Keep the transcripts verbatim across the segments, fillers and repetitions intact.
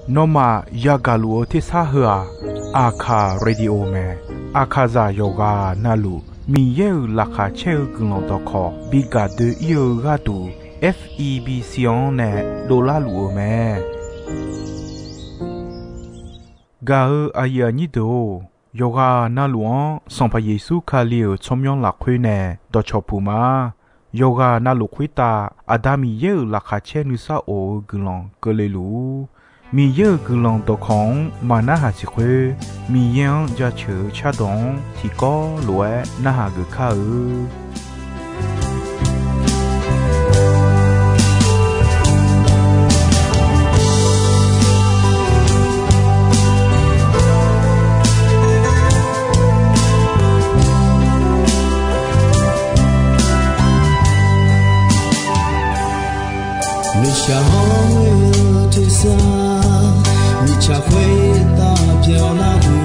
Nawmaf yagaq luf-eu tersar heu-aq, Aqkaq Radio mae. Aqkaqzaq yawqghaq navluf Miqyaer-euq laqkhaq caer-eu guiqlanq dawqkawq bi gaq doe-ir-eu gharduq, F E B C-anr nae dovlar luf-eu mae. Gaq-eu aqyuif aqnyir deuq-or, yawqghaq navluf-anr Sanqpaq Yeqsur Kali-euq tsawrmyanr lafkhoer nae dawqcawq puq ma. Yawqghaq navluf khoertav Aqda Miqyaer-euq laqkhaq caer nuisar of-eu guiqlanq keuvle luf-ur. Miqyaer-euq guiqlanq dawqkawq-anr maqnarhaq siq khoer, Miqyaer-anr jaceuq-eu cardawq-anr tiqkawv lof-aer narhaq geuf kar-eu. Miqshaq hawr-eu tersar, mirtsaq khoertav byanlar-eu,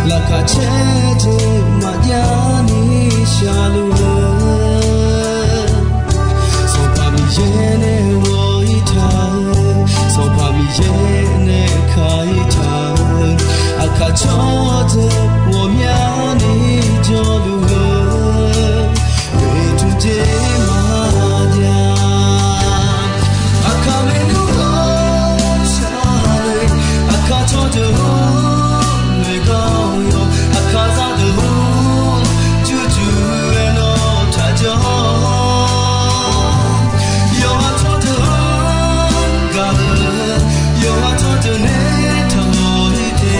laqkhaq caer jeq maqjav ni shaqluf-eu, Sanqpaq Miqyaer nae ghawq-ir taq-eu, Sanqpaq Miqyaer nae ka-ir taq-eu, aqkaq tsawrdeuq ghawqmyani jawrluf-eu, oeqtmq jeq maqjav. Aqkaq maernmr-anr shar-eu, aqkaq tsawrdeuq-anr noeqdawq-awr, aqkaq zaqdeuq-anr jurjur-aer nawr taqjawr. Yawqha tsawrdeuq-anr gaq-eu, yawqha tsawrdeuq nae taqmawf-ir de.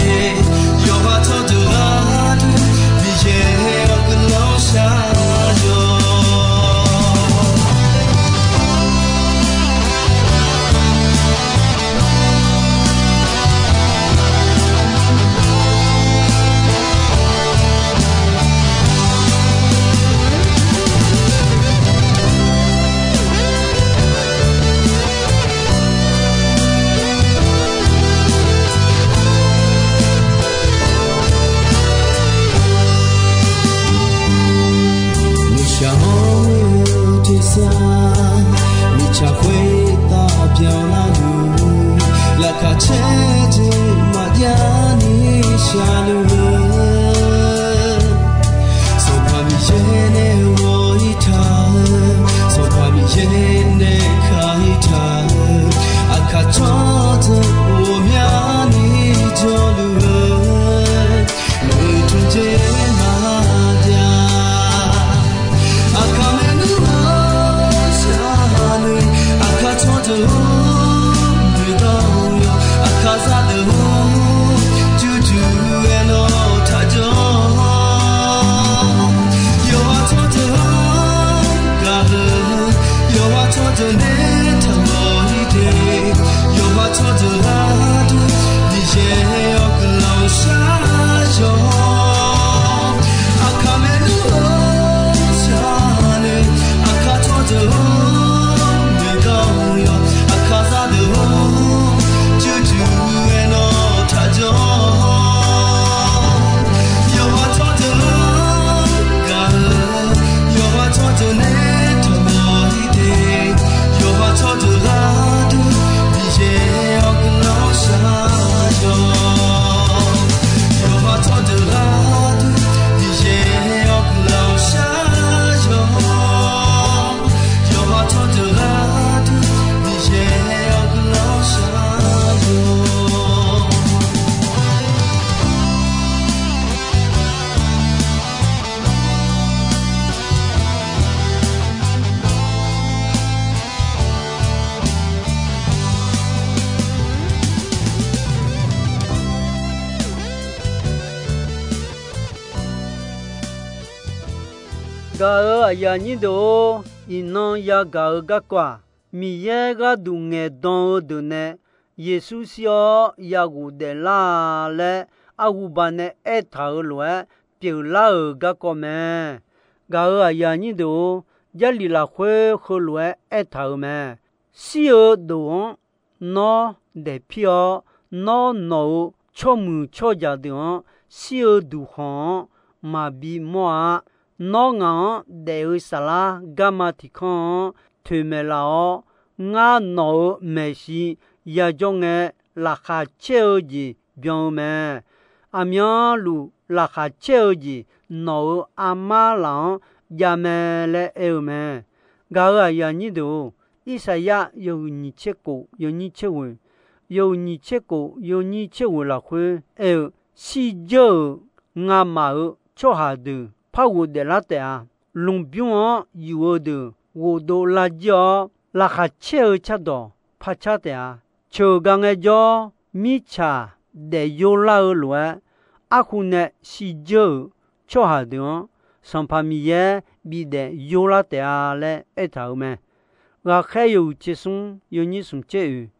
Yawqha tsawrdeuq gharduq Miqyaer-awr guiqlanq shar-awq. Mirtsaq hawr-eu tersar, mirtsaq khoertav byanlar-eu, laqkhaq caer jeq maqjav ni shaqluf-eu, Sanqpaq Miqyaer nae ghawq-ir taq-eu, Sanqpaq Miqyaer nae ka-ir taq-eu, aqkaq tsawrdeuq ghawqmyani jawrluf-eu, oeqtmq jeq maqjav. Aqkaq maernmr-anr shar-eu, aqkaq tsawrdeuq-anr noeqdawq-awr, aqkaq zaqdeuq-anr jurjur-aer nawr taqjawr. Yawqha tsawrdeuq-anr gaq-eu, yawqha tsawrdeuq nae taqmawf-ir de. Yawqha tsawrdeuq gharduq Miqyaer-awr guiqlanq shar-awq. Aqkaq maernmr-anr shar-eu, aqkaq tsawrdeuq-anr noeqdawq-awr, aqkaq zaqdeuq-anr jurjur-aer nawr taqjawr. Yawqha tsawrdeuq-anr gaq-eu, yawqha tsawrdeuq nae taqmawf-ir de. Yawqha tsawrdeuq gharduq Miqyaer-awr guiqlanq shar-awq. Yawqha tsawrdeuq gharduq Miqyaer-awr guiqlanq shar-awq. Yawqha tsawrdeuq gharduq Miqyaer-awr guiqlanq shar-awq. Gaq-euq aqyuif aqnyir deuq-or, iqnan yagaq-eu garkawv-aq, Miqyaer gharduq ngaeqdan-eu deuq nae Yeqsur shir-awr yaghof daeflar-a laer, arhuba nae aertaq-euq lof-aer pyeuflar-euq garkawv mae. Gaq-euq aqyuif aqnyir deuq-or, Jarlif lafkhoer heulof-aer aertaq-euq mae. Shir-eu deuq-anr nawr daefpir-awr, nawr nawq-euq tsawrmuiq tsawrjaq deuq-anr shir-eu duqkhanq-anr maqbi mawr-a. Nawr ngaq-anr daef-eu saflar garma tiq kanr-anr toeqmaeq laf-awr, Ngar nawq-euq maeqshi yajawr ngae, laqkhaq caer-eu jeq byan-eu mae. Aqmyanluf laqkhaq caer-eu jeq nawq-euq armar laf-anr jav mae laer aer-eu mae. Gaq-euq aqyuif aqnyir deuq-or, Irsaqyar yawhuiq nyiq tser kof yawnyir tser ghoeq, yawhuiq nyiq tser kof yawnyir tser ghoeq lafkhoer aer-eu, Shirdzeur-euq ngamaf-euq tsawrhaq deuq par ghofdaef lar taef-a. Lmqbymr-anr yuf-eu deuq ghofdov lar jir-awr, laqkhaq caer-eu cardawq par car taef-a. Ceuq ga ngaejawr, mirtsaq daefyo lar-eu lof-aer, arhu nae shirdzeur-euq tsawrhaq deuq-anr, Sanqpaq Miqyaer bidaef yo lar taef-a laer aertaq-euq mae. Ghaqkhaer yawhuiq tser smr yawnyir smq tser oeq,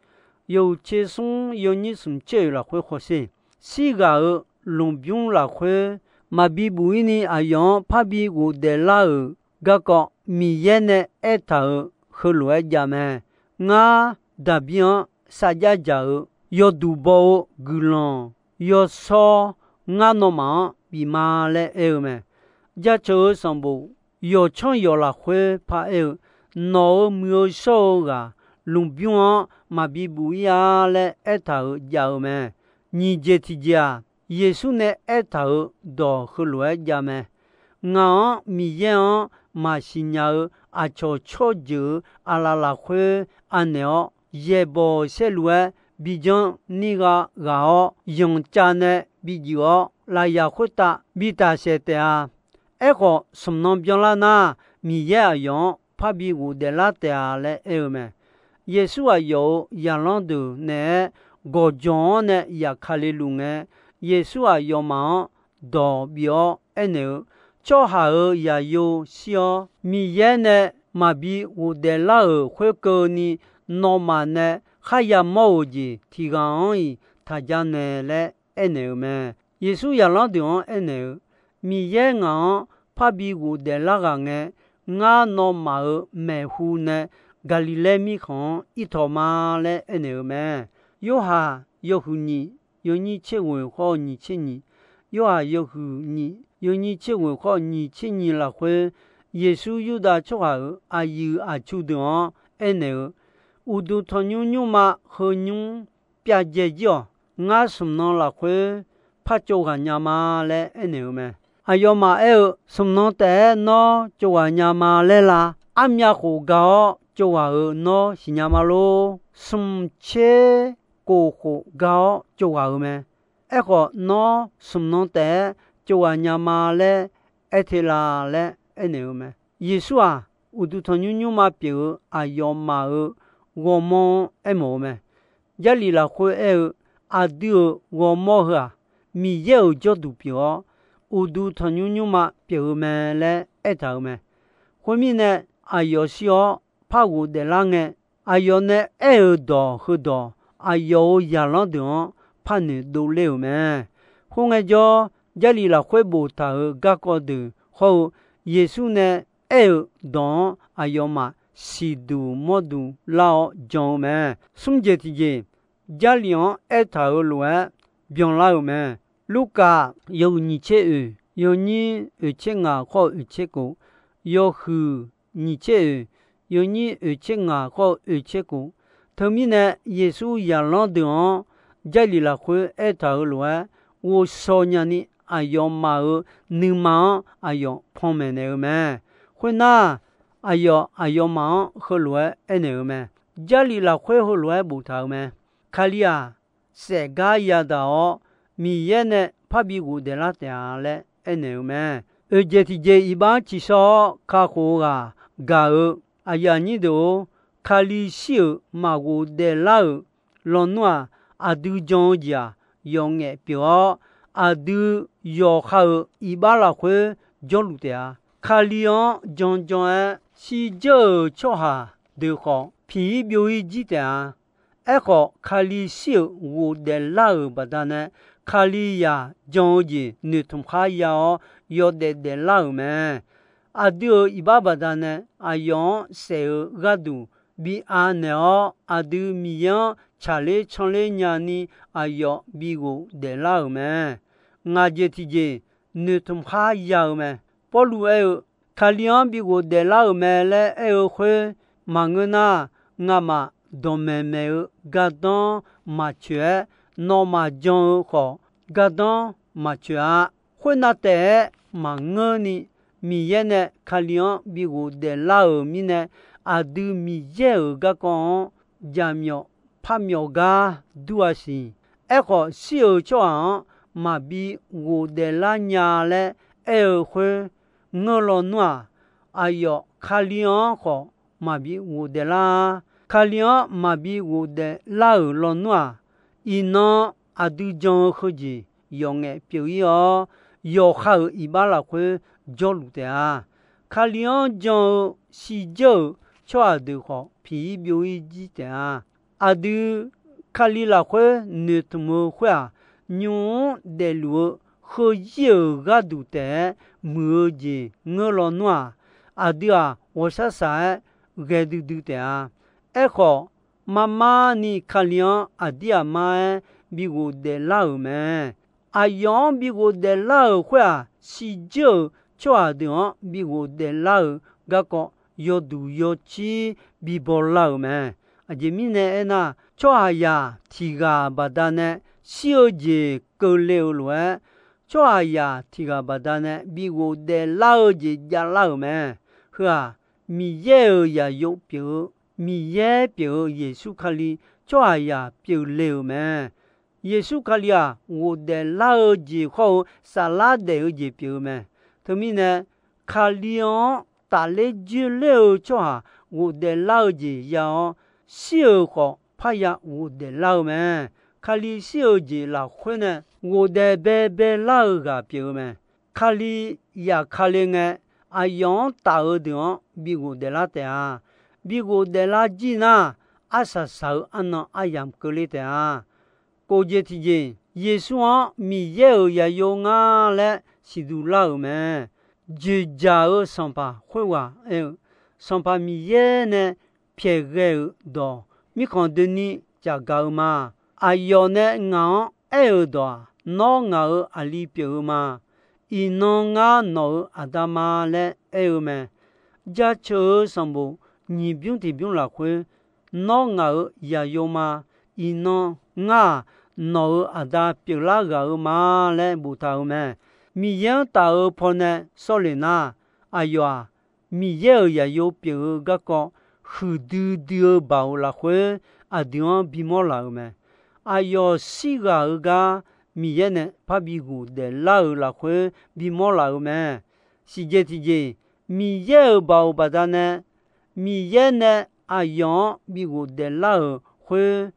yawhuiq tser smr yawnyir smq tser oeq lafkhoer hawsher. Shirghaq-euq lmqbymr lafkhoer maqbi buf-ir ni aqyawf-anr parbi ghofdaef lar-euq garkawv Miqyaer nae aertaq-euq heulof-aer jav mae. Ngar, Daqbir-anr sarjax dzaq-eu yawduq baw-eu guiqlanq yawshawr ngar nawmaf-anr bif ma laer aer-eu mae. Jaceuq-eu sanqbof yawqcanr yawq lafkhoer paraer-eu, Nawq-euq muiq-eu shawr-eu ghaq lmqbymr-anr maqbi buf-ir-a laer aertaq-euq jav-eu mae. Nyiq jeq tiqjeq-aq, Yeqsur nae aertaq-euq dawq heulof-aer jav mae. Ngaq-anr Miqyaer-anr maqsiq nya-eu aqcawq tsawrjeuq-euq aqlaf lafkhoer anaeq-awr, yaeqbawq saerlu-aer bi janr nir gha ghaq-awr, yanqcav nae bi juif-awr, lafyaq khoertav bi tafsaef taef-a. Aerkhawf, smq nan byanlar nar, Miqyaer aqyawf-anr parbi ghofdaef lar taef-a laer aer-eu mae. Yeqsur aqyawf-euq zaqlanr deuq naeq-aer gawqjawq-anr nae yaf Kali luf ngae, Yeqsur aqyawfmaf-anr dawq bif-awr aernaeq-eu, Tsawrhaq-euq zaqyo shir-awr, Miqyaer nae maqbi ghofdaef lar-euq khoerkeuvni, nawmaf nae kharya mawr-euq jeq tiq ghaq-anr-iq taq ja nae laer aernaeq-eu mae. Yeqsur zaqlanr deuq-anr aernaeq-eu, Miqyaer ngaq-anr parbi ghofdaef lar ghaq ngae, ngar nawmaf-euq maeqhu nae Gaqliqlaer mirkhanq-anr irtawq ma laer aernaeq-eu mae. Yorhaq yawhuiq nyiq yawnyir tser ghoeq khawr-eu nyiq tser nyiq, Yorhaq yawhuiq nyiq yawnyir tser ghoeq khawr-eu nyiq tser nyiq lafkhoer, Yeqsur Yurdav tsawrhaq-euq aqyuif aqtsu deuq-anr aernaeq-eu, Uqduq tanqnymr nymrma heu nymr pyavdzae jir-awq. Ngar smq nan lafkhoer par tsov ghaq nya ma laer aernaeq-eu mae. Aqyawfmaf aer-eu, Smq nan taef-aer nawr tsov ghaq nya ma laer la? Armyav khof ga-awr tsov ghaq-euq nawr siqnya ma lor. Smq tser kof khof ga-awr tsov ghaq-euq mae. Aerkhawf, nawr smq nan taef-aer tsov ghaq nya ma laer aer te la laer aernaeq-eu mae. Yeqsur-aq, uqduq tanqnymr nymrma pyeuf-eu aqyawfmaf-euq ghawrmawr-anr aermawf-eu mae. Jarlif lafkhoer aer-eu, aqdui-euq ghawrmawr heu-aq, Miqyaer-euq jawrduq pyeuf-awr, uqduq tanqnymr nymrma pyeuf-eu mae laer aertaq-euq mae. Khoermirnae, aqyawf shir-awr par ghofdaef lar ngae, aqyawf nae aer-euq dawq heudawq aqyawf-euq zaqlanr deuq-anr par noeqdov ler-euq mae. Khoerngae jawr, Jarlif lafkhoer boftaq-euq garkawv deuq hawr-eu Yeqsur nae aer-euq dawq-anr aqyawfmaf siqduq mawrduq lar-awr jan-eu mae. Smr jeq tiqjeq, Jarlif-anr aertaq-euq lof-aer byanlar-euq mae. Lurkaf yawhuiq nyiq tser oeq, yawnyir oeq tser ngaq khawr-eu oeq tser kof, yawhuiq nyiq tser oeq, yawnyir oeq tser ngaq khawr-eu oeq tser kof. Teumirnae, Yeqsur zaqlanr deuq-anr Jarlif lafkhoer aertaq-euq lof-aer ghovshaw nyani, aqyawfmaf-euq nuima-anr aqyawf panmaeq naeq-eu mae. Khoernar, aqyawf aqyawfmaf-anr heulof-aer aernaeq-eu mae. Jarlif lafkhoer heulof-aer boftaq-euq mae. Kali-aq, saef gar yadaq-awr, Miqyaer nae parbi ghofdaef lar taef-a laer aernaeq-eu mae. Oeq jeq tiq jeq iqbax-anr ciqshawr-awr kakhof-eu ghaq gaq-eu aqyuif aqnyir deuq-or, Kali shir-euq maqghof daeflar-euq lawnmr-aq, aqdui jan-eu jeq-aq, yawqngaef pyeuf-awr, aqdui yawqha-euq iqbax lafkhoer jawrluf taef-a. Kali-anr janjan-aer shirdzeur-euq tsawrhaq deuq khawf, piq-ir byov-ir jir taef-a. Aerkhawf, Kali shir-euq ghofdaeflar-euq baqdanae, Kalizaq jan-eu jeq noeqtmq khar ya-awr, yawdaef daeflar-euq mae. Aqdui-euq iqbax baqdanae, aqyawf-anr saef-eu gharduq bi anaeq-awr, aqdui Miqyaer-anr tsaqler tsanrler nyani, aqyawf bi ghofdaeflar-euq mae. Ngaq jeq tiqjeq noeqtmq khar ya-eu mae. Pawrluv aer-eu, Kali-anr bi ghofdaeflar-euq mae laer aer-eu khoer maqngeur nar, ngamaf dawqmaeq maeq-eu gardanr maqcoeq-aer, nawmaf jan-eu khawf gardanr maqcoeq-a. Khoernav taef-aer maqngeurni, Miqyaer nae Kali-anr bi ghofdaef lar-euq mirnae, aqdui Miqyaer-euq garkawv-anr jaqmyawf parmyawf gar dur-a siq. Aerkhawf, shir-euq tsawrhaq-anr maqbi ghofdaef lar nya laer aer-eu khoer ngeur lawnmr-aq, aqyawf Kali-anr khawf maqbi ghofdaef lar-a. Kali-anr maqbi ghofdaef lar-euq lawnmr-aq, iqnan aqdui jan-eu heujeq yawqngaef pyeuf-ir-awr, yawqha-euq iqbax lafkhoer jawrluf taef-a. Kali-anr jan-eu shirdzeur-euq tsawrhaq deuq khawf, piq-ir byov-ir jir taef-a. Aqdui Kali lafkhoer noeqtmq-eu khoer-aq, nymq-mr daefluf-eu heuzir-euq gharduq taef-aer muiq-eu jeq ngeur lawnmr-aq, aqdui-aq ghawqshaq shaq-aer ghae duidui taef-a. Aerkhawf, marmar ni Kali-anr aqdir aqmar-aer bi ghofdaef lar-euq mae. Aqyawf-anr bi ghofdaef lar-euq khoer-aq, shirdzeur-euq tsawrhaq deuq-anr bi ghofdaef lar-euq garkawv yawduq yawcir bibaw lar-euq mae. Aqjeq mirnae aernar, tsawrhaqzaq tiq ghaq baqdanae shir-eu jeq keuvle-euq lof-aer, tsawrhaqzaq tiq ghaq baqdanae bi ghofdaef lar-eu jeq javlar-euq mae. Heu-aq, Miqyaer-euq yaqyo pyeuf-eu, Miqyaer pyeuf-eu Yeqsur Kali tsawrhaqzaq pyeufle-euq mae. Yeqsur Kali-aq, ghofdaef lar-eu jeq hawr-eu saflar daef-eu jeq pyeuf-eu mae. Teumirnae, Kali-anr tafler dzoerler-eu tsawrhaq ghofdaef lar-eu jeq ya-awr, shir-euq khawf parya ghofdaef lar-eu mae. Kali shir-eu jeq lafkhoer nae ghofdaef baebae lar-eu ghaq pyeuf-eu mae. Kali yaqkale ngae, aqyawf-anr taf-eu deuq-anr bi ghofdaef lar taef-a. Bi ghofdaef lar jir nar, arsaq saq-eu arnan aryamq keuvle taef-a. Kof jeq tiqjeq, Yeqsur-anr Miqyaer-euq yaqyo ngar laer siqduq lar-euq mae. Dzoeqdzaq-eu Sanqpaq khoerghaq aer-eu, Sanqpaq Miqyaer nae pyaeqghae-euq dawq mirkhanq doeni caqgaq-eu ma. Aqyawf nae ngaq-anr aer-euq dawq-aq, Nawr ngaq-euq aqli pyeuf-eu ma. Iqnan ngar nawq-euq aqda ma laer aer-eu mae. Jaceuq-eu sanqbof nyiq bymr tiq bymr lafkhoer, Nawr ngaq-euq yaqyo ma. Iqnan ngar-aq, nawq-euq aqda pyeuflar ghaq-eu ma laer boftaq-euq mae. Miqyaer-anr taf-eu pawnae sawrle nar, aqyawf-aq, Miqyaer-euq yaqyo pyeuf-eu garkawv huiqdui dui-eu baoq lafkhoer aqdui-anr bimawr laf-euq mae. Aqyawf shirghaq-eu gar Miqyaer nae parbi ghofdaef lar-euq lafkhoer bimawr laf-euq mae. Siqjeq tiqjeq, Miqyaer-euq baoq baqdanae, Miqyaer nae aqyawf-anr bi ghofdaef lar-euq khoer,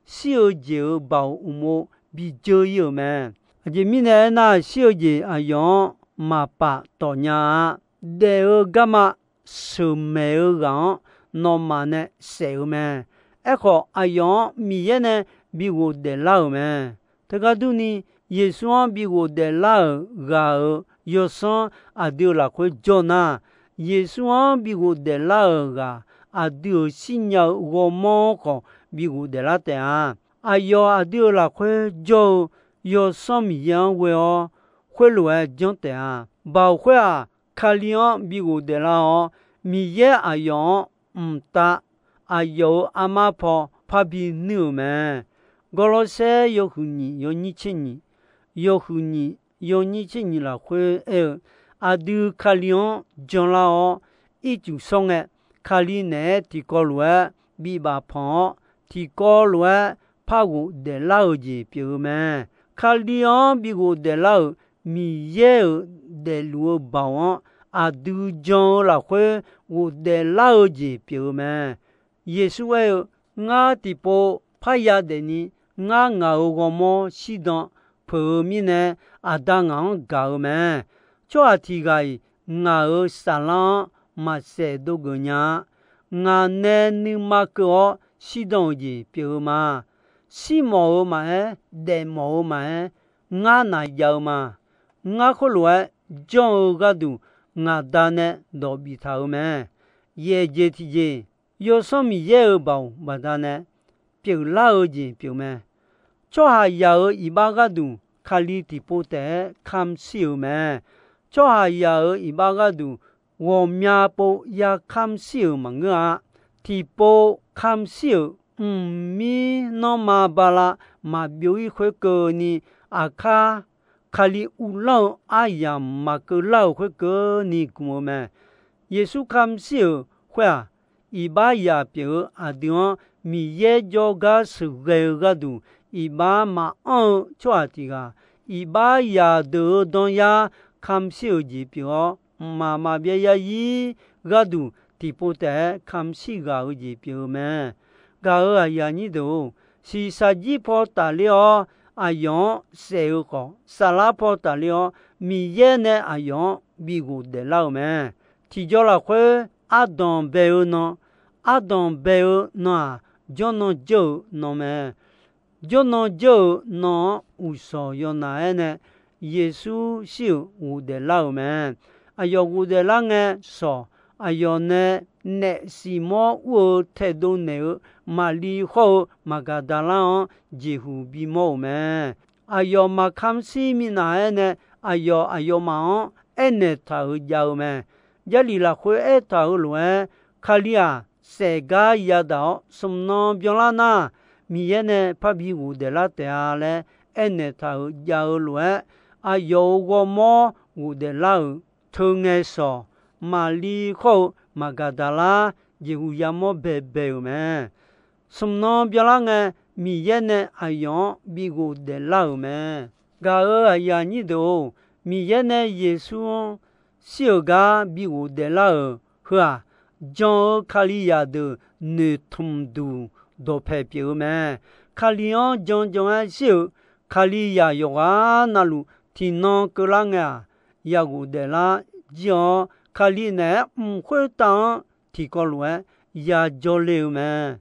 shir-eu jeq-euq baoq uqmov bi dzeur-ir-euq mae. Aqjeq mirnae aernar, shir-eu jeq aqyawf-anr maqpaf tawq nya-a. Daef-eu garma sheuqmaeq-eu ghaq-anr nawmaf nae saef-eu mae. Aerkhawf, aqyawf-anr Miqyaer nae bi ghofdaef lar-euq mae. Teugar durni, Yeqsur-anr bi ghofdaef lar-euq ghaq-euq yawsanr aqdui-euq lafkhoer jawr nar, Yeqsur-anr bi ghofdaef lar-euq ghaq aqdui-euq shirnya-eu ghawrmawr-anr khawf bi ghofdaef lar taef-a. Aqyawf aqdui-euq lafkhoer jawr-eu Yawsanr Miqyaer-anr ghoe-awr, khoerlof-aer janr taef-a. Baoq khoer-aq, Kali-anr bi ghofdaef lar-awr, Miqyaer aqyawf-anr mqtav aqyawf-euq armar paw parbi nuir-euq mae. Gawrlawrsaer yawhuiq nyiq yawnyir tser nyiq, yawhuiq nyiq yawnyir tser nyiq lafkhoer aer-eu, aqdui Kali-anr janlar-awr, ircuf shawr ngae, Kali naeq-aer tiqkawv lof-aer bibaf panq-awr, tiqkawv lof-aer par ghofdaef lar-euq jeq pyeuf-eu mae. Kali-anr bi ghofdaef lar-euq Miqyaer-euq daefluf-eu baoq-anr aqdui jan-eu lafkhoer ghofdaef lar-eu jeq pyeuf-eu mae. Yeqsur aer-eu, Ngar tiqpov parya daefni, ngar ngaq-euq ghawrmawr shirdan peuq-eu mirnae, Aqda ngaq-anr gaq-eu mae. Tsawrhaq tiq ghaq-iq ngaq-euq saflar-anr maqsaef dov geuf nya-a. Ngaq nae nuima keuv-awr shirdan-euq jeq pyeuf-eu ma. Shirmawf-eu maqaer, daefmawf-eu maqaer, ngar naqjav-eu ma. Ngar khoerlof-aer janr-eu gharduq ngaq Da nae dawq biftaq-euq mae. Yaeq jeq tiqjeq, Yawsanr Miqyaer-euq baoq baqdanae pyeuflar-eu jeq pyeufmae. Tsawrhaqzaq-euq iqbax gharduq Kali tiqpov taef-aer kamq shir-euq mae. Tsawrhaqzaq-euq iqbax gharduq ghawqmya pov ya kamq shir-euq maqngeur-a. tiqpov kamq shir-euq mqmir nanrma bala maqbyov-ir khoerkeuvni, aqkar Kali uvlanr-eu aryamq maqkeuv lar-euq khoerkeuvni gmq-eu mae. Yeqsur kamq shir-euq khoer-aq, iqbax yaq pyeuf-eu aqdui-anr Miqyaer jawrgar sheuqghae-eu gharduq, iqbax maqanr-eu tsawrhaq tiq ghaq, iqbax yaq deuq-eu danyar kamq shir-euq jeq pyeuf-awr, mqmaq maqbyav yarzir gharduq tiqpov taef-aer kamq shir ghaq-eu jeq pyeuf-eu mae. Gaq-euq aqyuif aqnyir deuq-or, shiqshaq jir paw tafler-awr aqyawf-anr saef-eu khawf, saflar paw tafler-awr Miqyaer nae aqyawf-anr bi ghofdaef lar-euq mae. Tiqjaw lafkhoer ardanq bae-eu nan, ardanq bae-eu nan-aq, jawrnan jawr-eu nan mae. Jawrnan jawr-eu nan-anr uqshawq yawnav-aer nae Yeqsur shir-euq ghofdaef lar-euq mae. Aqyawf ghofdaef lar ngae shawq, aqyawf nae naef siqmawr ur-eu taedov naeq-eu Maqli khawr-eu Maqgaqdaqlar-anr jeqhuq bimawr-euq mae. Aqyawf maqkamq shir minav-aer nae aqyawf aqyawfmaf-anr aernaeq taq-euq jav-eu mae. Jarlif lafkhoer aertaq-euq lof-aer, Kali-aq saef gar yadaq-awr smq nan byanlar nar, Miqyaer nae parbi ghofdaef lar taef-a laer aernaeq taq-euq jav-eu lof-aer, aqyawf-euq ghawrmawr ghofdaef lar-euq teu ngae shawq, Maqli khawr-eu Maqgaqdaqlar jeqhuq yamawr baebae-euq mae. Smq nan byanlar ngae, Miqyaer nae aqyawf-anr bi ghofdaef lar-euq mae. Gaq-euq aqyuif aqnyir deuq-or, Miqyaer nae Yeqsur-anr shir-euq gar bi ghofdaef lar-euq heu-aq, jan-eu Kalizaq deuq noeqtmq duq dawqpaeq pyeuf-eu mae. Kali-anr jan jan-aer shir-euq Kalizaq yawqghaq navluf tiqnan keuvlar ngae-aq, ya ghofdaef lar jir-awr, Kali naeq-aer mq khoertav-anr tiqkawv lof-aer ya jawrle-eu mae.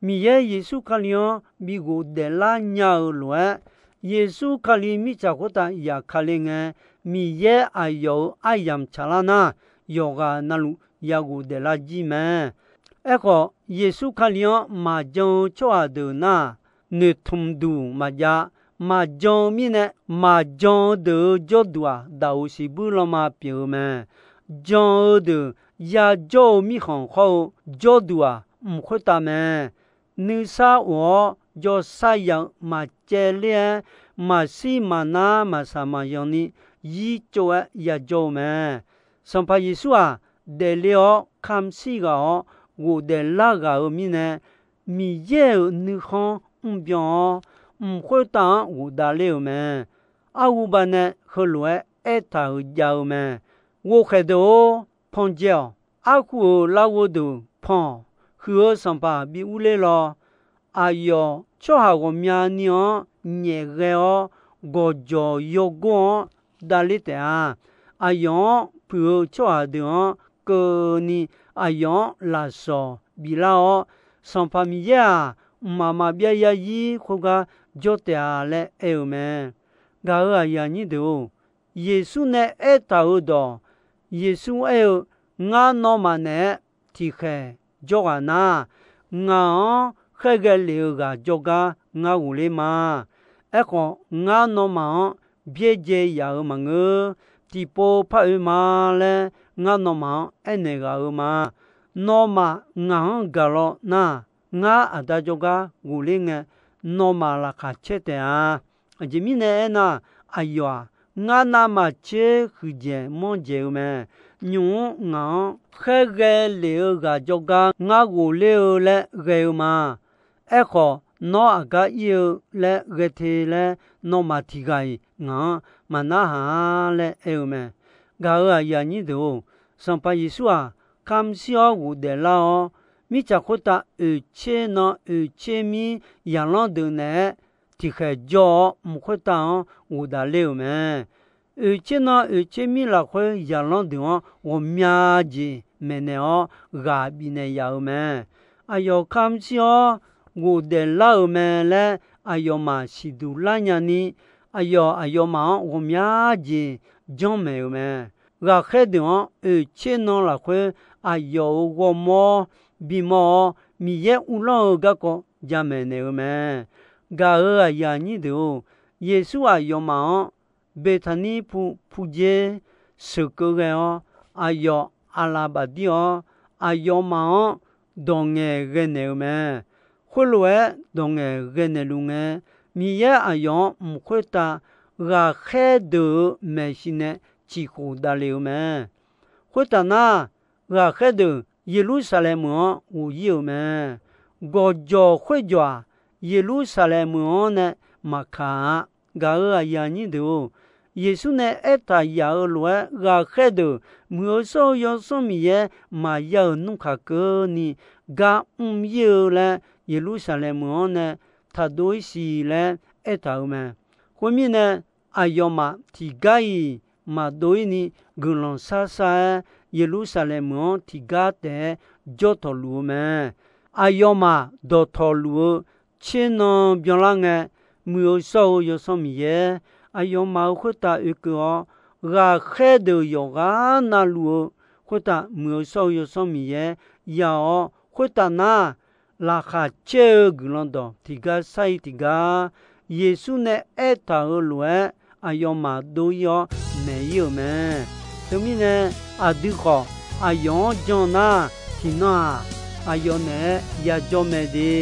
Miqyaer Yeqsur Kali-anr bi ghofdaef lar nya-eu lof-aer, Yeqsur Kali mirtsaq khoertav yaqkale ngae, Miqyaer aqyawf-euq aryamq tsaqlar nar, yawqghaq navluf ya ghofdaef lar jir mae. Aerkhawf, Yeqsur Kali-anr maqjan-eu tsawrhaq deuq nar-aq, noeqtmq duq maqjav. Maqjan-eu mirnae, maqjan-eu deuq-euq jawrduq-aq, daqoq siqbuir lanma pyeuf-eu mae. Jan-eu deuq yajawr-eu mirkhanq khawr-eu jawrduq-aq, mq khoertav mae. Nuisar of-awr jawrsar ya-eu maqcaevler-aer, maqshir maqnar maqsaq maqyan ni zir tsov-aer yajawr-eu mae. Sanqpaq Yeqsur-aq, daefle-awr kamq shir ghaq-awr ghofdaef lar ghaq-euq mirnae, Miqyaer-euq nuikhanr mrbyan-awr, mq khoertav-anr ghofdav ler-euq mae. Arhuba nae heulof-aer aertaq-euq jav-eu mae. Ghovkhaeq deuq-or, pan dzae-awq. Arhu-euq larghov deuq pan-awq. Huiq-eu Sanqpaq bi urler law. Aqyawf tsawrhaq ghawqmyani-anr nyaef ghae-awr, gawqjawq yawgor-anr davler taef-a. Aqyawf-anr puiq-eu tsawrhaq deuq-anr keuvni aqyawf-anr lafsawq biflar-awr, Sanqpaq Miqyaer-aq, mqmaq maqbyav yarzir khoergar jawr taef-a laer aer-eu mae. Gaq-euq aqyuif aqnyir deuq-or, Yeqsur nae aertaq-euq dawq, Yeqsur aer-eu, Ngar nawmaf naeq-aer tiqkhaeq jawr ghaq nar, ngaq-anr khaerghae lef-eu ghaq jawrgar ngar ghofler ma. Aerkhawf, ngar nawmaf-anr byaerdzae yaf-euq maqngeur. Tiqpov par oe ma laer ngar nawmaf-anr aernaeq ghaq-euq ma. Nawmaf ngaq-anr gaq law nar, ngar Aqda jawrgar ghofler ngae, nawmaf laqkhaq caer taef-a. Aqjeq mirnae aernar, aqyawf-aq, ngar navmaqtser huiqdzaeq manrdzaeq-eu mae. Nymq-mr ngaq-anr khaerghae lef-eu ghaq jawrgar ngar ghofler-eu laer ghae-eu ma. Aerkhawf, nawr aqgar ir-eu laer ghae te laer nawmaf tiq ghaq-iq ngaq-anr maqnarhaq-a laer aer-eu mae. Gaq-euq aqyuif aqnyir deuq-or, Sanqpaq Yeqsur-aq, kamq shir-awr ghofdaef lar-awr, mirtsaq khoertav oeqtser nan oeqtser mir yaqlanr deuq naeq-aer tiqkhaeq jawr-awr, mq khoertav-anr ghofdaef ler-euq mae. Oeqtser nan oeqtser mir lafkhoer yaqlanr deuq-anr ghawqmya jeq maeqnaeq-awr ghaq bifnaeq yaf-euq mae. Aqyawf kamq shir-awr ghofdaef lar-euq mae laer aqyawfmaf siqduq lar nyani, aqyawf aqyawfmaf-anr ghawqmya jeq janrmaeq-euq mae. Ghaqkhaer deuq-anr oeqtser nan lafkhoer aqyawf-euq ghawrmawr bimawr-awr, Miqyaer uvlanr-eu garkawv jamaeq naeq-eu mae. Gaq-euq aqyuif aqnyir deuq-or, Yeqsur aqyawfmaf-anr Beqtaqnir pu pudzer sheuqkeuv ghae-awr, aqyawf aqlaf bafdir-awr, aqyawfmaf-anr dawq ngaeqghae naeq-eu mae. Khoerlof-aer dawq ngaeqghae naeqluf ngae, Miqyaer aqyawf-anr mq khoertav ghaqkhaer deuq-euq maeqshi nae ciqkhof davle-eu mae. Khoertaf nar, ghaqkhaer deuq Yeqlursaqlaeq meuq-anr ghof-ir-euq mae. Gawqjawq khoerjawq-aq, Yeqlursaqlaeq meuq-anr nae maqkaq-a. Gaq-euq aqyuif aqnyir deuq-or, Yeqsur nae aertaq yaf-euq lof-aer, ghaqkhaer deuq Muiq-eu shawr-eu Yawsanr Miqyaer maqya-euq nmr kaq keuvni gar mr-ir-eu laer, Yeqlursaqlaeq meuq-anr nae taqdov-ir siq laer aertaq-euq mae. Khoermirnae, aqyawfmaf tiqgar-iq maqdov-ir ni guiqlanq shar shar-aer, Yeqlursaqlaeq meuq-anr tiqgar taef-aer jawr tawqluf-eu mae. Aqyawfmaf dawqtawvluf-eu tser nan byanlar ngae, Muiq-eu shawr-eu Yawsanr Miqyaer aqyawfmaf-euq khoertav oekeuv-awr, ghaqkhaer deuq yawqghaq navluf-eu khoertav Muiq-eu shawr-eu Yawsanr Miqyaer ya-awr, khoertaf nar, laqkhaq caer-eu guiqlanq dawq tiqgar shar-ir tiqgar, Yeqsur nae aertaq-euq lof-aer aqyawfmaf dov-ir-awr maeq-ir-euq mae. Teumirnae, aqdui khawf aqyawf-anr jan nar, tiqnan-aq, aqyawf naeq-aer yajawr mae de.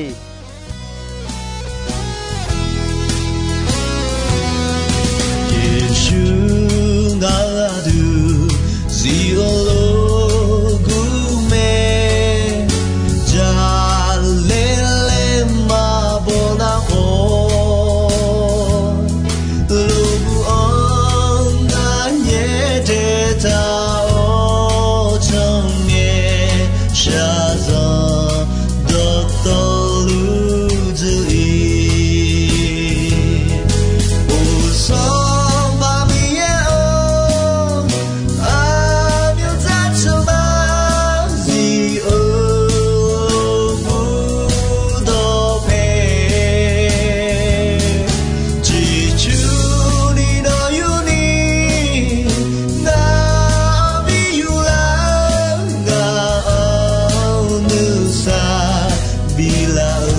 Yeqsur ngaq-euq aqdui zif-eu lof gur mae, jaqlaer laer maqbaw nar khawf, lof gur-anr ngar nyaer daev taq-awr, tsanr ngae shaqzanq dawqtawvluf dzuif-ir. Uqsanr baq Miqyaer-or, aqmyanluf tsawrmyanr zif-eu lof gur dawqpae, ciqcurni nawq yurni ngaq-anr bi yuflar, ngaq-anr nuisar biflaf-eu.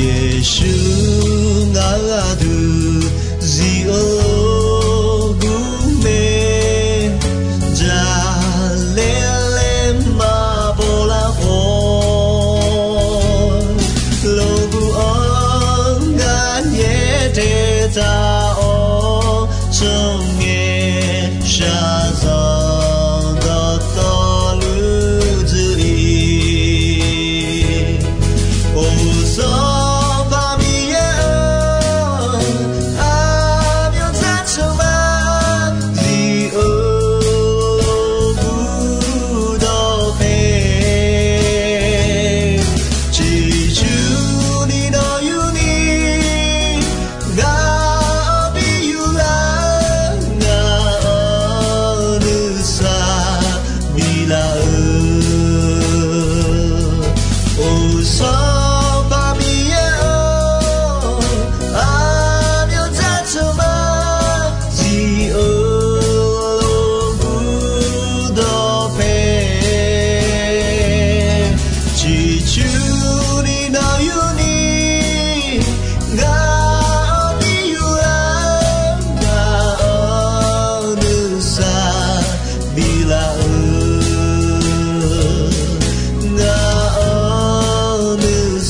Yeqsur ngaq-euq aqdui zif-eu lof gur mae, jaqlaer laer maqbaw lar khawf, lof gur-anr ngar nyaer daev taq-awr, tsanr ngae shaqzanq dawqtawvluf dzuif-ir. Uqsanr baq Miqyaer-or, aqmyanluf tsawrmyanr zif-eu lof gur dawqpae, ciqcurni nawq yurni ngaq-anr bi yuflar, ngaq-anr nuisar biflaf-eu. Uqsanr baq Miqyaer-or, aqmyanluf tsawrmyanr zif-eu lof gur dawqpae, ciqcurni nawq yurni ngaq-anr bi yuflar, ngaq-anr nuisar biflaf-eu, ngaq-anr nuisar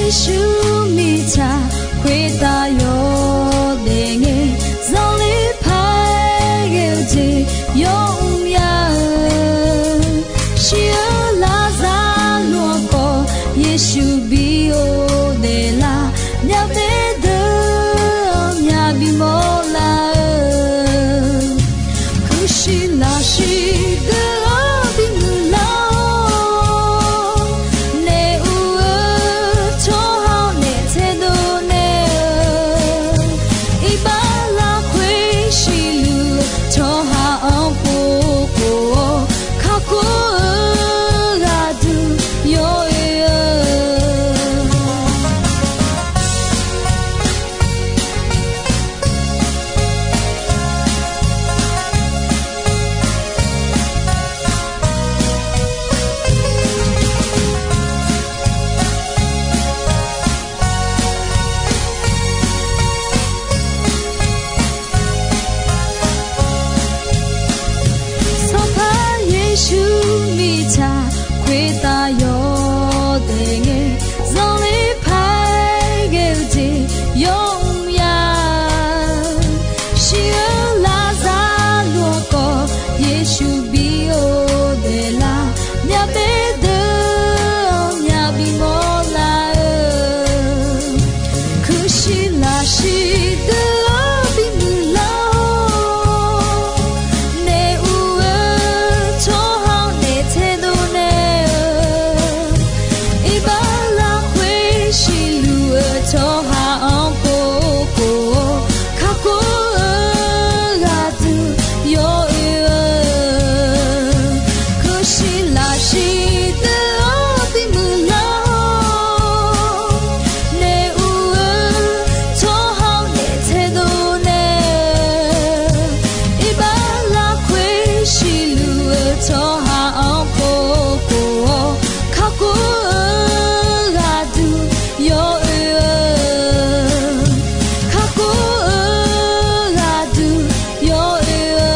Yeqsur mirtsaq khoertav yawdaef ngae, zanqler paq-aer ghae-eu jeq yawmr ya-eu. Shir-eu Laqzaqloq-anr khawf Yeqsur bi ghofdaef lar, myavbaef deuq-anr myaq bimawr lar-eu. Kuirshiq lafshiq deuq-anr bimuiq lar-awr, naef uq-eu tsawrhaq-anr naef taedov naeq-eu, iqbax lafkhoer siqluf-eu tsawrhaq-anr pov khof-awr, kakhof-eu ghaqduq yawoe-eu. Sanqpaq Yeqsur mirtsaq khoertav yawdaef ngae, zanqler paq-aer ghae-eu jeq yawmr ya-eu. Shir-eu Laqzaqloq-anr khawf Yeqsur bi ghofdaef lar, myavbaef deuq-anr myaq bimawr lar-eu. Kuirshiq lafshiq deuq-anr bimuiq lar-awr, naef uq-eu tsawrhaq-anr naef taedov naeq-eu, iqbax lafkhoer siqluf-eu tsawrhaq-anr pov khof-awr, kakhof-eu ghaqduq yawoe-eu. Kuirshiq lafshiq deuq-anr bimuiq lar-awr, naef uq-eu tsawrhaq-anr naef taedov naeq-eu, iqbax lafkhoer siqluf-eu tsawrhaq-anr pov khof-awr, kakhof-eu ghaqduq yawoe-eu. Kakhof-eu ghaqduq yawoe-eu.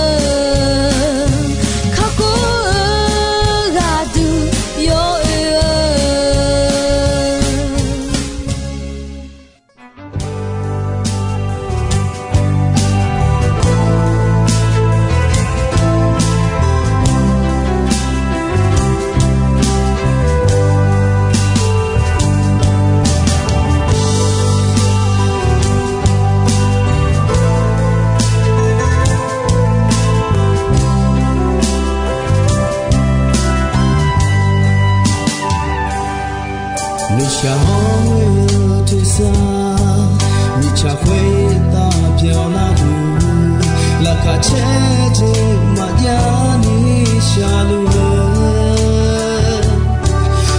Kakhof-eu ghaqduq yawoe-eu. Nuishaq hawr-eu tersar, mirtsaq khoertav pyeuflar-eu, laqkhaq caer jeq maqjav ni sharluf-eu,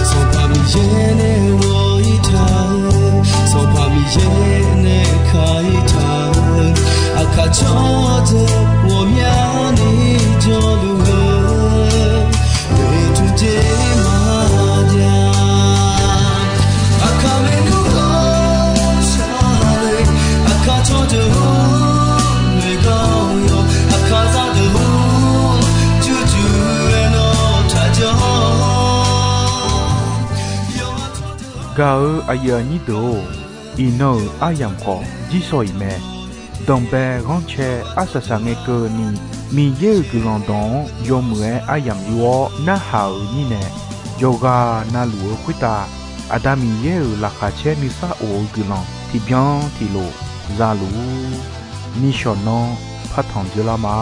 Sanqpaq Miqyaer nae ghawq-ir taq-eu, Sanqpaq Miqyaer nae ka-ir taq-eu, aqkaq cawrdeuq ghawqmyani jawrluf-eu, oeqtmq jeq maqjav. Aqkaq maernmr-anr shar-eu, aqkaq cawrdeuq-anr noeqgawr yawq, aqkaq zardeuq-anr jurjur-aer nawr taqjawr. Gaq-eu aqyuif aqnyir deuq-or, iqnan-euq aryamq khawf jirshaw-iq mae. Danqbae ghanrcae arsaq saqngae keuvni, Miqyaer-euq guiqlanq dawq-anr yawmuiq-aer aryamq yur-awr narhaq-euq mirnae, yawqghaq navluf-eu khoertav Aqda Miqyaer-euq laqkhaq caer nuisar of-eu guiqlanq tiqbyan tiqlof zaluf-ur. Nishawq nanr partanq dzeurlar ma.